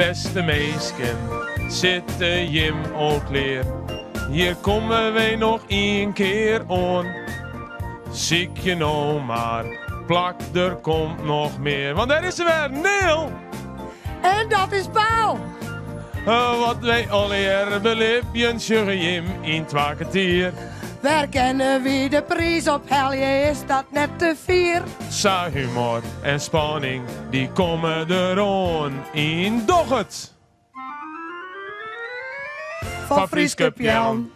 Bêste minsken, sitte jim al klear? Hjir komme wy noch ien kear oan. Sykje no mar plak, der komt noch mear. Want dêr is se wer, Neel! En dat is Paul! Wat wy allegear belibjen, sjogge jim yn twa kertier. Wêr kinne wy de priis ophelje, is dat net te fier? Sa humor en spanning, dy komme deroan yn Doch it! Foar Fryske Peallen.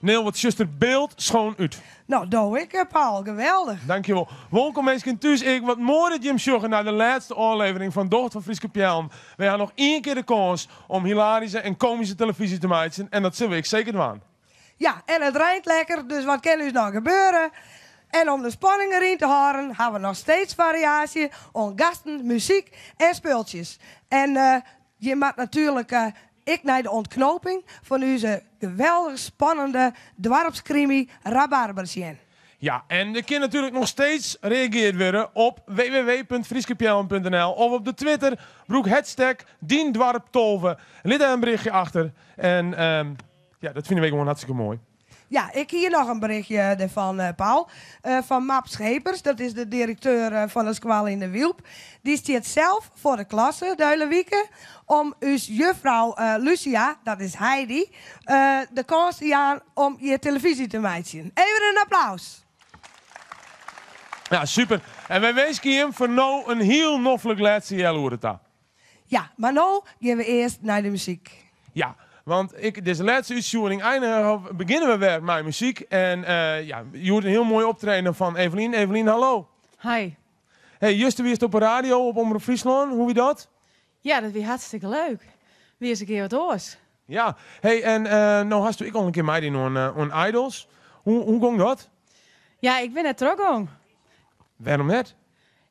Neel, wat sjochst der byldschoon út. No, do ek, Paul. Geweldich. Dankjewol. Wolkom minsken thús ek. Wat moai dat jim sjogge nei de lêste ôflevering fan Doch it foar Fryske Peallen. Wy ha noch ien kear de kâns om hilaryske en komyske telefyzje te meitsjen en dat sille we ek seker dwaan. Ja, en it reint lekker, dus wat kin ús noch gebeure? En om de spanning deryn te hâlden, ha we noch steeds fariaasje oan gasten, muzyk en spultsjes. En jim moat natuerlik ek nei de ûntknoping fan ús geweldich spannende doarpskrimi Rabarber sjen. Ja, en der kin natuerlik noch steeds reageard wurde op www.fryskepeallen.nl of op de Twitter. Brûk hashtag dyndoarp12. Lit dêr in berichtje achter. En ja, dat fine wy gewoan hartstikke moai. Ja, ik hie noch in berichtje dêrfan, Paul. Fan Map Schepers, dat is de direkteur fan de skoalle yn De Wylp. Dy stiet sels foar de klasse de hiele wike om ús juffrou Lucia, dat is Heidi, de kâns te jaan om hjir telefyzje te meitsjen. Even in applaus! Ja, super. En wy winskje jim foar no in hiel noflik lêste healoere ta. Ja, mar no gean we earst nei de muzyk. Ja, want ek dizze lêste útstjoering einige of begjinne we wer mei muzyk. En ja, hjoed in hiel moai optreden fan Evelien. Evelien, hallo. Hi. Hey, juster wiest op 'e radio op Omrop Fryslân. Hoe wie dat? Ja, dat wie hartstikke leuk. Wie ris in kear wat oars. Ja, hey, en no hasto ek al in kear meidien oan Idols. Hoe, hoe gong dat? Ja, ik bin net trochgong. Wêrom net?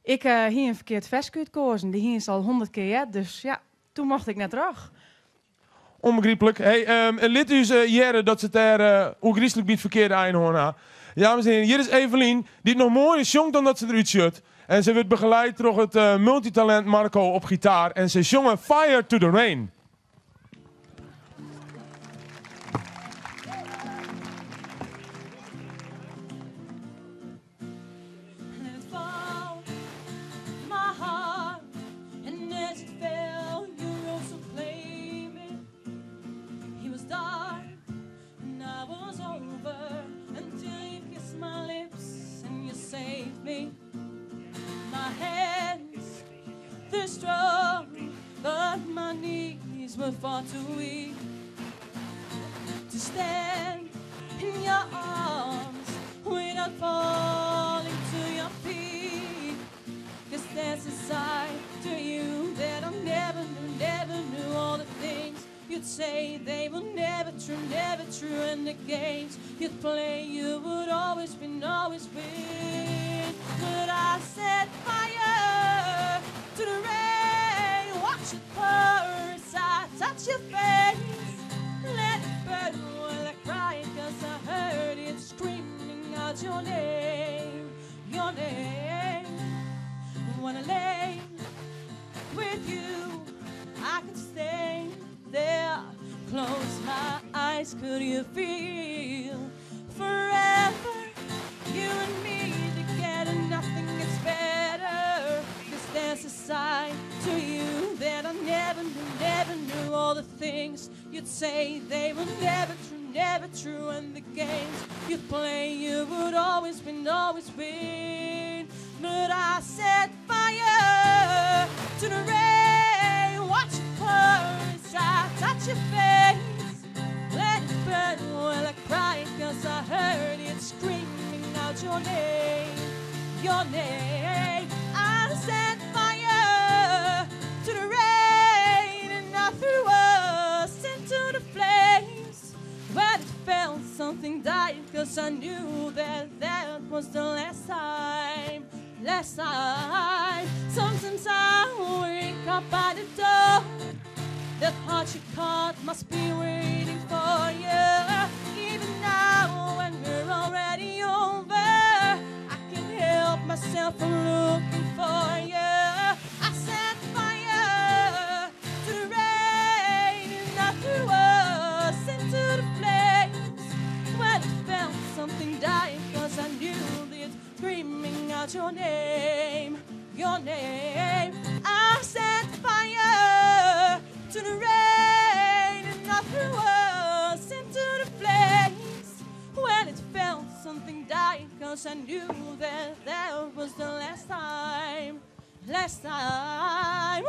Ik hie in ferkeard ferske útkoazen. Dy hiene se al 100 kear heard, dus ja, toen mocht ik net troch. Unbegryplik. Hey, lit ús hearre dat se it dêr oergryslik by it ferkearde ein hân ha. Dames en hearen, hjir is Evelien, dy't noch moaier sjongt dan dat se derút sjocht. En se wurdt begeleid troch it multitalint Marco op gitaar en se sjonge Fire to the Rain. name, your name. I set fire to the rain and I threw us into the flames. When it felt something die, cause I knew that that was the last time, last time.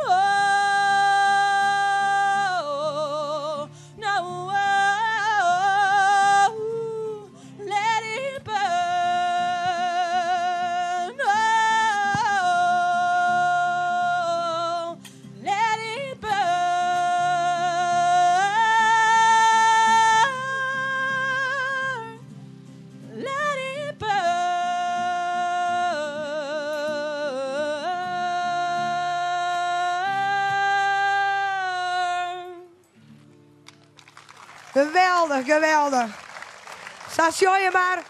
Oh, no, oh, let it burn. Oh, let it burn. Let it burn. Geweldig, geweldig. Sa sjoch je mar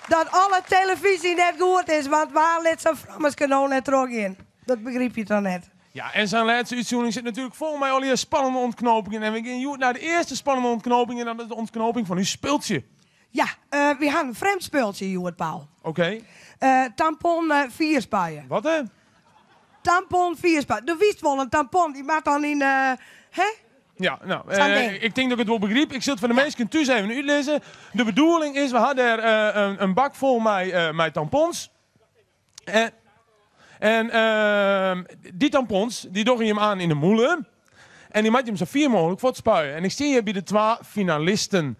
dat alle televyzje net goed is, want wa lit sa'n frammerske no net trochgean? Dat begryp je toch net? Ja, en sa'n lêste útstjoering sit natuerlik fol mei allegear spannende ûntknopingen. En we gean hjoed nei de earste spannende ûntknoping en dat is de ûntknoping fan ús spultsje. Ja, wy ha in frjemd spultsje hjoed, Paul. Oké. Tampon fierspuie. Wat hè? Tampon fierspuie. Do witst wol, in tampon dy moat dan yn, hè? Ja, no, Sa'n ding. ik tink dat ik it wol begryp. Ik sil it foar de minsken thús even útlizze. De bedoeling is, we ha dêr in bak fol mei tampons. En dy tampons, dy dogge jim oan yn de mûle. En dy moatte jim sa fier mooglik fuortspuie. En ik stean hjir by de twa finalisten.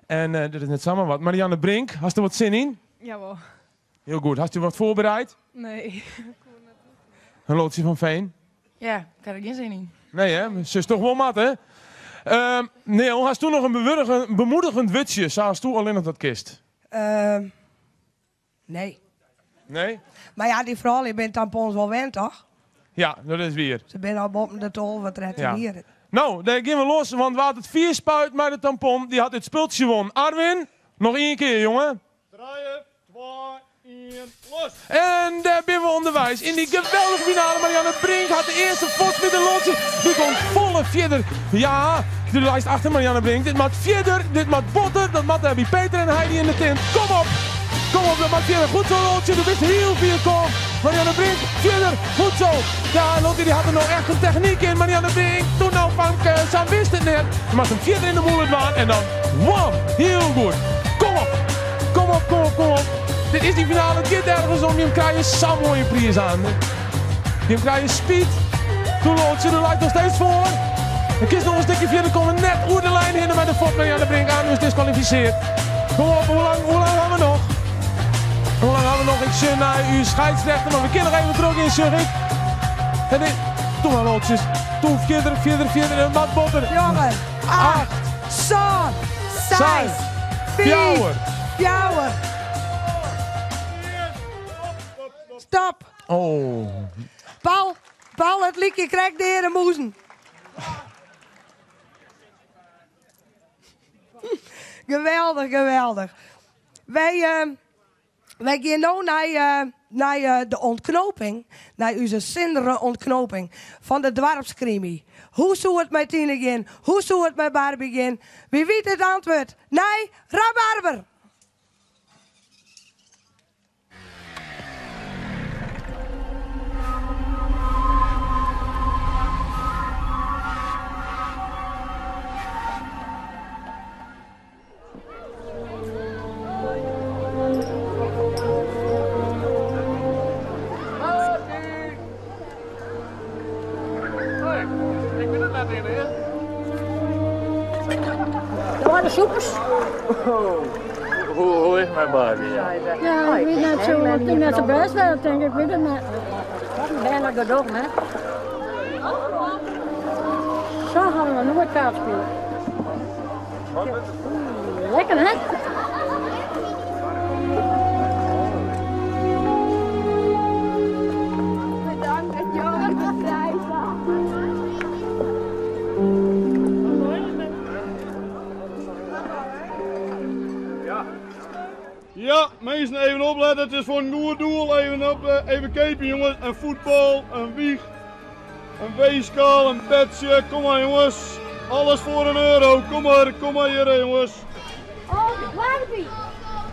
En dit is net samar wat. Marianne Brink, hast der wat sin yn? Jawol. Hiel goed. Hast dy wat foarbereid? Nee. In Loltsje van Veen? Ja, ik ha der gjin sin yn. Nee hè, silst toch wol moatte. Neel, hast do noch in bemoedigjend wurdsje, sa as do allinnich dat kinst? Nee. Nee? Mar ja, dy froulju binne tampons wol wend, toch? Ja, dat is wier. Se binne al boppen de 12, 13 Ja. jier. No, dêr gean we los, want wa't it fierst spuit mei de tampon, dy hat it spultsje won. Arwin, noch ien kear, jonge. Trije, twa, ien, los! En dêr binne we ûnderweis yn dy geweldige finale. Marianne Brink hat de earste fuortsmiten. Loltsje, dy komt folle fierder. Ja, do leist achter Marianne Brink. Dit moat fierder, dit moat botter. Dat moat dêr by Peter en Heidi yn de tint. Kom op, kom op, dat moat fierder. Goed zo, Loltsje, do bist hiel fier kommen. Marianne Brink, fierder, goed zo. Ja, Loltsje dy hat der no echt in technyk yn. Marianne Brink, doe no famke, sa wist it net. Do moatst him fierder yn de mûle dwaan en dan wam, hiel goed. Kom op, kom op, kom op, kom op. Dit is dy finale, it giet ergens om. Jim krije sa'n moaie priis oan. Jim krije spyt. Toe Loltsje, do leist noch steeds foar. Dan kinst noch in stikje fierder komme, net oer de lijn hinne mei de fuot. Marianne Brink aan is diskwalifisearre. Kom op, hoe lang, hoe lang ha we noch? Hoe lang ha we noch? Ik sjoch nei ús skiedsrjochter, mar we kinne noch even trochgean, sjoch ik. En dit, doe mar Loltsjes. Doe fierder, fierder, fierder. En wat botter. Jongen, 8, 7, 6, 6, 5, 4. 4. Stop. Oh. Paul, Paul, it lykje krekt deade mûzen. Geweldich, geweldich. Wy, wy gean no nei, nei de ûntknoping, nei ús sindere ûntknoping fan de doarpskrimi. Hoe soe it mei Tine gean? Hoe soe it mei Barbie gean? Wy witte it antwurd. Nei Rabarber! Ik bin der net yn, hè? De soepers. Hoe is mijn Barbie? Ja, ik weet net zo, ik denk net zo best wel, denk ik, ik weet het net. Wat een bijna gedoch, hè? Zo gaan we nooit kaart spelen. Lekker, hè? Bedankt dat jou de prijs Ja, mensen even opletten. Het is voor een goed doel. Even, op, even kijken jongens. Een voetbal, een wieg, een weegschaal, een bedje. Kom maar jongens. Alles voor een euro. Kom maar hier jongens. Oh, de Barbie.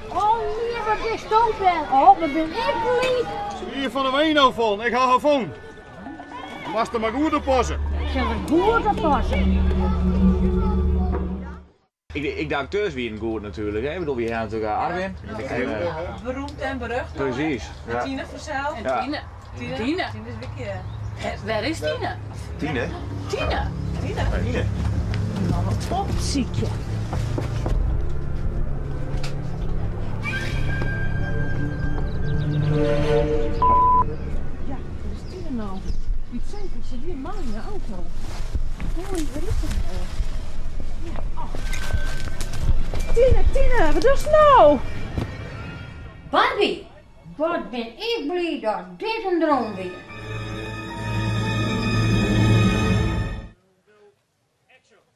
Oh, nee, wat is dat ben? Oh, wat ben ik lief. Wie fan de wein ôffallen, ik ha har fûn. Moatst der mar goed op passe. Ik sil der goed op passe. Ek de akteurs wienen goed natuerlik. Ik bedoel, we ha natuerlik Arwin. Beroemd en berucht. Presys. En Tine fansels. En Tine. Tine. Tine is wiki. Wêr is Tine? Tine? Tine. Tine. Tine. Opsykje. Ja, wêr is Tine no? Wit seker, se wie mei yn de auto. Hoi, wêr is se no? Ja, oh. Tine, Tine, wat dochst no? Barbie, wat bin ik bliid dat dit in droom wie.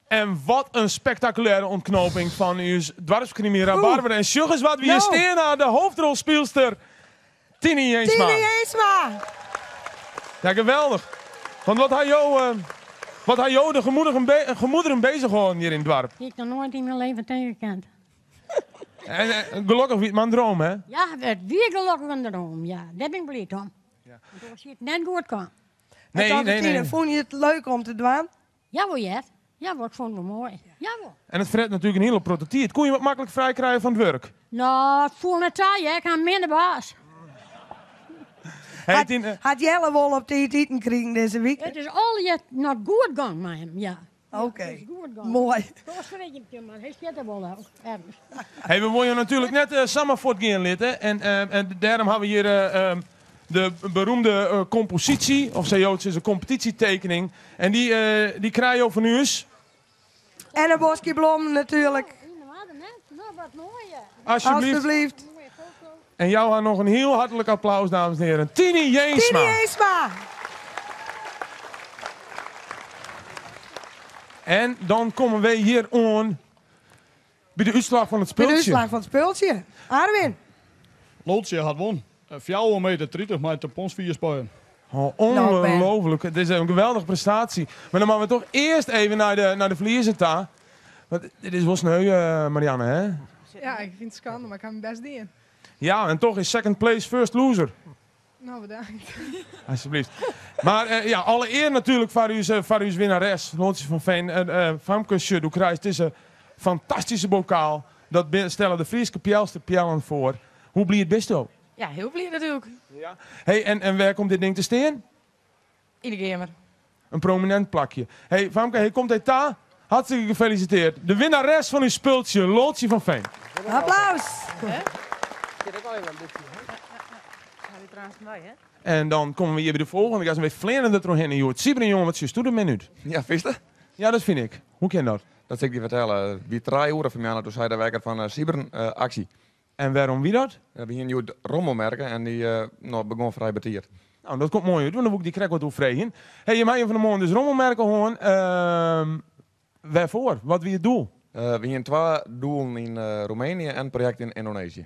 En wat in spektakulêre ûntknoping fan ús doarpskrimi Rabarber. En sjoch ris wat we hjir stean ha, de hoofdrolspylster Tiny Jeensma. Tiny Jeensma! Ja, geweldich. Want wat ha jo, wat ha jo de gemoederen bezig hâlden hjir yn it doarp? Hie ik noch noait yn myn leven tegenkend. En gelokkich wie it mar in droom, hè? Ja, it wie gelokkich in droom, ja. Dêr bin ik bliid om. Want oars hie it net goed kaam. Nee, En nee, Tine, nee. fûn je it leuk om te dwaan? Jawol hear. Jawol, ik fûn it wol moai. Jawol. En it fret natuerlik in hiele protte tiid. Koe je wat maklik frij krije fan it wurk? No, it foel net ta hear, ik ha in minne baas. Hey, Tine. Hat Jelle wol op tiid iten krigen dizze wike? It is allegear noch goed gong mei him, ja. Oké, moai. Mar hy stiet der wol ergens. Hey, we wolle jo natuerlik net samar fuortgean litte en dêrom ha we hjir de beroemde komposysje, of sa jo it sizze, kompetysjetekening. En dy, dy krije jo fan ús. En in boskje blommen natuerlik. Alsjeblieft. Alsjeblieft. En jou har noch in hiel hartlik applaus, dames en hearen. Tiny Jeensma. Tiny Jeensma. En dan komme we hjir oan by de útslach fan it By de spultsje. útslach fan it spultsje. Arwin. Loltsje hat won. Fjouwer meter 30 mei tampons 4 spuien. Oh, ongelooflijk. Het is in geweldige prestaasje. Mar dan moatte we toch earst even nei de, nei de ferliezer ta. Want dit is wol sneu, Marianne, hè? Ja, ik fyn it skande, mar ik ha myn bêst dien. Ja, en toch is second place first loser. No, bedankt. Alsjeblieft. Mar eh, ja, alle ear natuerlik foar ús, eh, foar ús winnares, Loltsje van Veen. En eh, Famke, sjoch, do krijst dizze fantastyske bokaal. Dat stelle de Fryske Pealster Peallen foar. Hoe bliid bisto? Ja, hiel bliid natuerlik. Ja. Hey, en wêr komt dit ding te stean? Yn de keamer. In prominint plakje. Hey, Famke, hey, komt hy ta? Hartstikke gefelisiteerd. De winnares fan ús spultsje, Loltsje van Veen. Applaus! En dan komme we hjir by de folgjende gast en wy fleane der trochhinne hjoed. Sybren jonge, wat sjochst do der min út? Ja, fynst? Ja, dat fyn ik. Hoe kin dat? Dat sil ik dy fertelle. It wie trije oere fanmoarn, doe sei de wekker fan Sybren, aksje. En wêrom wie dat? We hiene hjoed rommelmerke en dy no, begûn frij betiid. No, dat komt moai út, want dan woe ik dy krekt wat oer freegjen. Hey, jim ha fan 'e moarn dus rommelmerke hân. Wêrfoar? Wat wie it doel? We hiene twa doelen yn Roemenië en in projekt yn Yndonezië.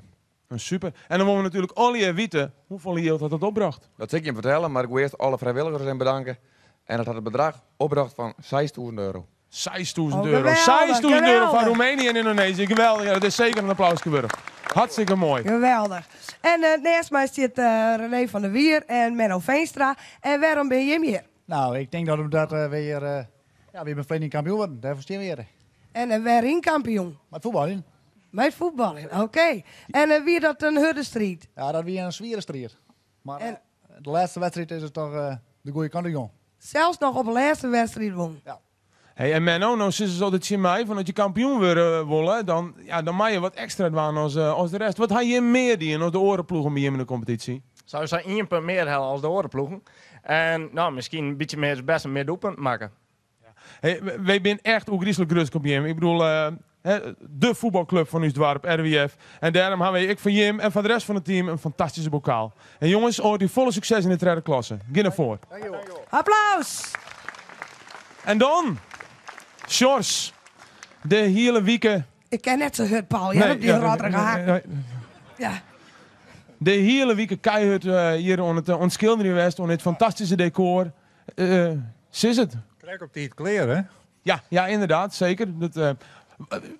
No, super. En dan wolle we natuerlik allegear witte, hoefolle jild hat dat opbrocht? Dat sil ik jim fertelle, mar ik woe earst alle frijwilligers even bedanke. En dat hat it bedrach opbrocht fan 6000 euro. 6000 Oh, euro. geweldich, 6000 euro foar geweldich. Roemenië en Yndonezië. Geweldich. Ja, dat is seker in applauske wurdich. Hartstikke moai. Geweldich. En neist my stiet René van der Wier en Menno Veenstra. En wêrom binne jim hjir? No, ik tink dat omdat we hjir, ja, wy binne ferline jier kampioen wurden. Dêrfoar stean we hjir. En wêryn kampioen? Mei fuotbaljen. Mei fuotbaljen, oké. En wie dat in hurde striid? Ja, dat wie in swiere striid. Mar En de lêste wedstriid is it toch de goede kant út gong. Sels noch op de lêste wedstriid wûn. Ja. Hey, en Menno, no sizze se altyd tsjin my fan as je kampioen wurde wolle, dan, ja, dan moat je wat ekstra dwaan as de rest. Wat ha jim mear dien as de oare ploegen by jim yn de kompetysje? Sawiesa ien punt mear helle as de oare ploegen. En no, miskien in bytsje mear bêst en mear doelpunten makke. Hey, wy binne echt oergryslik grutsk op jim. Ik bedoel, de fuotbalklup fan ús doarp, RWF. En dêrom ha wy ek foar jim en foar de rest fan it team in fantastyske bokaal. En jonges, altyd folle sukses yn de tredde klasse. Gean derfoar. Applaus! En dan, Sjors, de hiele wike. Ik ken net sa hurd, Paul. Jij op dy rotterige hakken. Ja. De hiele wike keihurd hjir oan it skilderjen west, oan dit fantastyske dekor. Sis it. Krekt op tiid klear, hè? Ja, ja, ynderdaad, seker. Dat,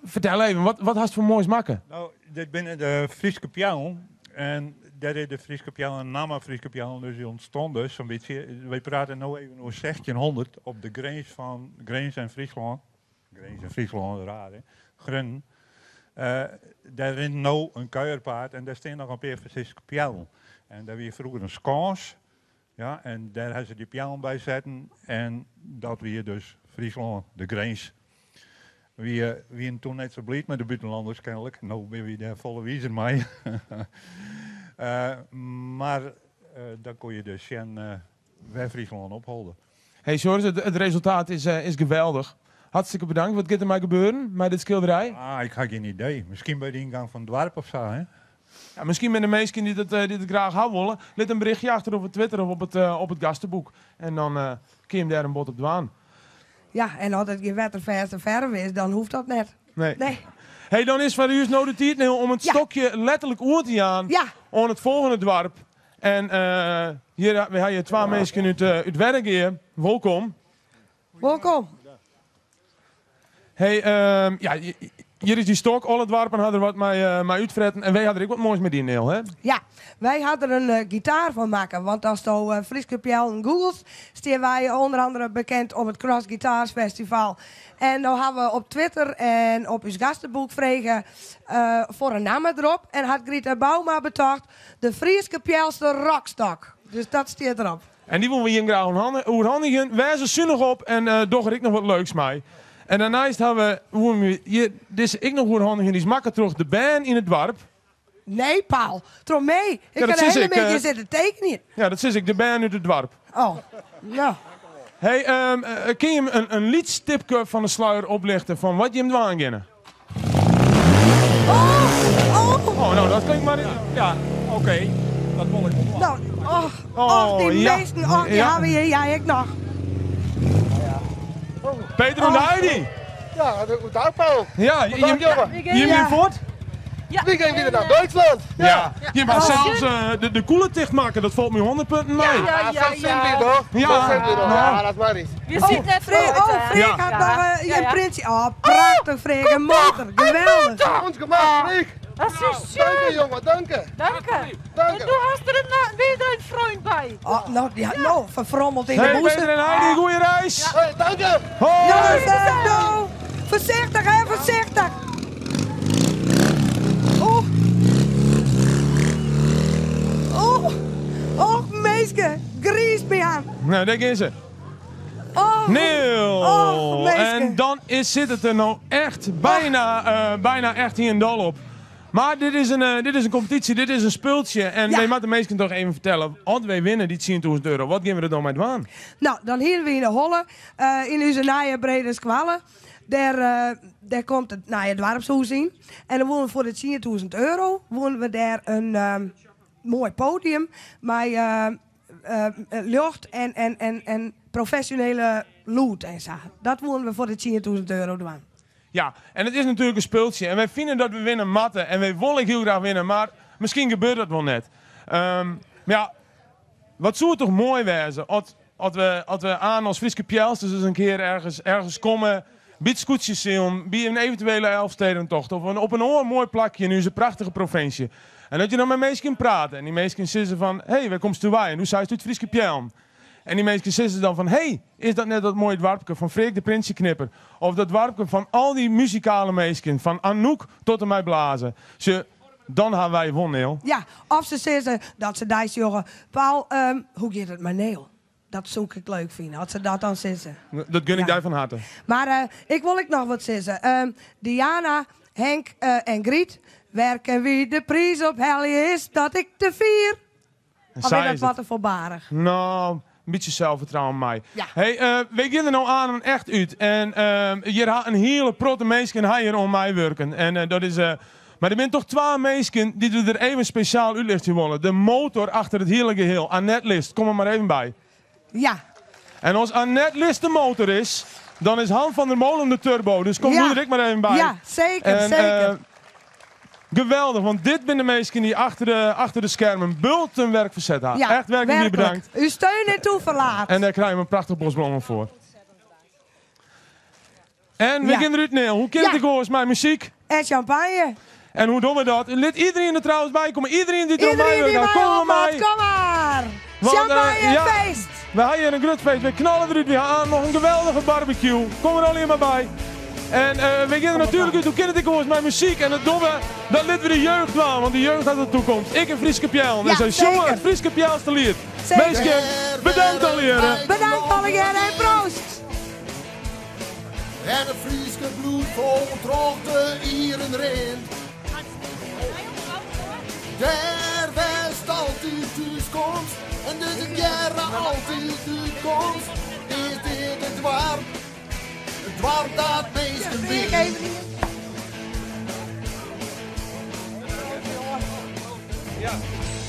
fertel even, wat hast foar moais makke? No, dit binne de Fryske peallen en Dêr is de Fryske Peallen, namme Fryske Peallen dus ûntstien dus sa'n bytsje. Wy prate no even oer 1600 op de grins fan Grins en Fryslân. Grins en Fryslân, raar hè. Grunnen. Dêr rint no in kuierpaad en dêr stean noch in pear Fryske peallen. En dêr wie froeger in skâns. Ja, en dêr ha se dy peallen by setten en dat wie dus Fryslân, de grins. Wy wienen toen net sa bliid mei de bûtenlanners kennelik. No binne wy dêr folle wizer mei. Mar dan kon je dus sjen wêr Fryslân opholde. Hey Joris, it resultaat is geweldich. Hartstikke bedankt. Wat giet der mei gebeuren, mei dit skilderij? Ah, ik ha gjin idee. Miskien by de yngang fan it doarp of sa, hè? Ja, miskien binne der minsken dy't it, dy't it graach ha wolle. Lit in berichtje achter op Twitter of op it gasteboek. En dan kin je him dêr in bod op dwaan. Ja, en as it gjin wetterfêste ferve is, dan hoecht dat net. Nee. nee. Hey, dan is foar ús no de tiid Neel, om it stokje letterlik oer te jaan oan it folgjende doarp. En hjir we ha hjir twa minsken út, út Wergea. Wolkom. Wolkom. Hey, ja, hjir is dy stok. Alle doarpen ha der wat mei, mei útfretten. En wy ha der ek wat moais mei dien, Neel, hè? Ja, wy ha der in gitaar fan makke. Want asto Fryske Peallen googlest, stean wy ûnder andere bekend om it Cross Guitars Festival. En no ha we op Twitter en op ús gasteboek frege foar in namme derop. En hat Grita Bouma betocht, de Fryske Pealster Rockstok. Dus dat stiet derop. En dy wolle we jim graach oerhandigjen. Wês der sunich op en doch der ek noch wat leuks mei. En dêrneist ha we, woene we hjir dizze ek noch oerhandigjen. Dy is makke troch de bern yn it doarp. Nee, Paul. Troch my. Ik ha de hiele middei sitten tekenjen. Ja, dat sis ik. De bern út it doarp. Oh, no. Hey, kin jim in lyts tipke fan de sluier oplichte fan wat jim dwaan geane? Oh, oh. Oh, no, dat klinkt mar. Ja, oké. Dat wol ik wol dwaan. No, och, och, dy minsken, och, dy hawwe hjir, ja, ek noch. Peter en Heidi. Ja, goedendag Paul. Ja, jim, jim gean fuort? Ja. Wy gean wer nei Dútslân. Ja, jim ha sels de kûle ticht makke, dat falt my 100 punten mei. Ja, ja, ja. toch? Ja, ja, dat mar is. We zitten net Freek, oh, Freek hat noch in printsje. Oh, prachtich, Freek. In motor. Geweldich. Ons gemaakt, Freek. Dat is schön. Danke, jongen, danke. Danke. Danke. En du hast er wieder een Freund bij. Oh, no, ja, no, verfrommeld in de Hey, boezem. Peter en Heidi, goeie reis. Hey, danke. Hoi. Ja, no. Voorzichtig, hè, voorzichtig. Oeh. Oeh. Och, meeske, griis my oan. Nou, dêr gean se. Oh. Neel. Och, meeske. En dan is, sit it der no echt bijna, bijna echt hielendal op. Mar dit is in, dit is in kompetysje, dit is in spultsje. En Ja. wy moatte de minsken toch even fertelle, as wy winne dy 10.000 euro, wat gean we der dan mei dwaan? No, dan hiene we yn 'e holle, yn ús nije brede skoalle. Dêr, dêr komt it nije doarpshûs yn. En dan woene we foar de 10.000 euro woene we dêr in moai podium mei ljocht en, en, en, en profesjonele lûd en sa. Dat woene we foar de 10.000 euro dwaan. Ja, en it is natuerlik in spultsje en wy fine dat we winne moatte en wy wolle ek hiel graach winne, mar miskien gebeurt dat wol net. Mar ja, wat soe it toch moai wêze as, as we, as we aan as Fryske Pealsters ris in kear ergens, ergens komme by it skûtsjesilen, by in eventuele Elfstedentocht of op in oar moai plakje yn ús prachtige provinsje. En dat je dan mei minsken prate en dy minsken sizze fan, hé, wêr komsto wei? En do seist út Fryske Peallen. En dy minsken sizze dan fan, hé, is dat net dat moaie doarpke fan Freek de Printsjeknipper? Of dat doarpke fan al dy muzikale minsken, fan Anouk tot en mei Blaze. Sjoch, dan ha wy won, Neel. Ja, of se sizze dat se dy sjogge, Paul, hoe giet it mei Neel? Dat soe ik ek leuk fine, as se dat dan sizze. Dat gun ik dy fan harte. Mar ik wol ek noch wat sizze. Diana, Henk en Griet, wêr kinne wy de priis ophelje is dat ik te fier. En Of sa is dat is wat it. te foarbarich? No, in bytsje selsfertrouwen mei. Ja. Hey, wy gean der no aan en echt út. En hjir ha in hiele protte minsken ha hjir oan meiwurken. En dat is, mar der binne toch twa minsken dy't we der even spesjaal útlichtsje wolle. De motor achter it hiele geheel, Annette List. Kom der mar even by. Ja. En as Annette List de motor is, dan is Han van der Molen de turbo. Dus kom Ja. doe der ek mar even by. Ja, seker, En, seker. Geweldich, want dit binne de minsken dy't achter de skermen bulten werk ferset ha. Ja, Echt werklik werklik. bedankt. Uw steun en toeverlaat. En dêr krije we in prachtich bos blommen foar. En we Ja. gean derút, Neel. Hoe kin it Ja. ek oars mei muzyk? En champagne. En hoe doen we dat? Lit iedereen er trouwens bij komen. Iedereen die er Iedereen die mee mij kom maar op moet, mee. kom maar. Want, Champagne ja, feest. We hebben hier een groot feest. We knallen eruit. We gaan nog een geweldige barbecue. Kom er alleen maar bij. En we gaan er natuurlijk uit. Hoe kan het ik hoor met muziek. En het domme, dat liet we de jeugd aan. Want de jeugd had de toekomst. Ik en Frieske Pjel. Ja, Dus jongen, zeker. het Frieske Pjelste lied. Zeker. Meisje, bedankt al heren. Bedankt allemaal en proost. En het Frieske bloed vol troch de Ieren rint. Daar west altijd thuiskomst en dus het jaren altijd uitkomst. Is dit het dwarp, het dwarp dat meesten wint.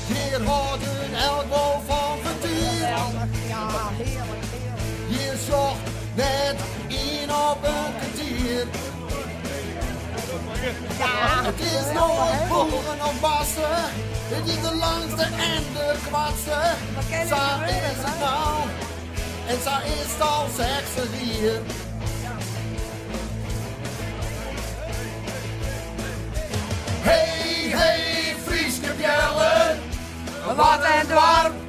Hier houden elk wel van vertier. Ja, heerlijk, Hier zocht net in op een kwartier. Het is nooit boeren of bassen. Het is de langste en de kwadste. Zo is het nou. En zo is het al 60 hier. Hey, hey, Frieske bjellen. Wat een dwarp.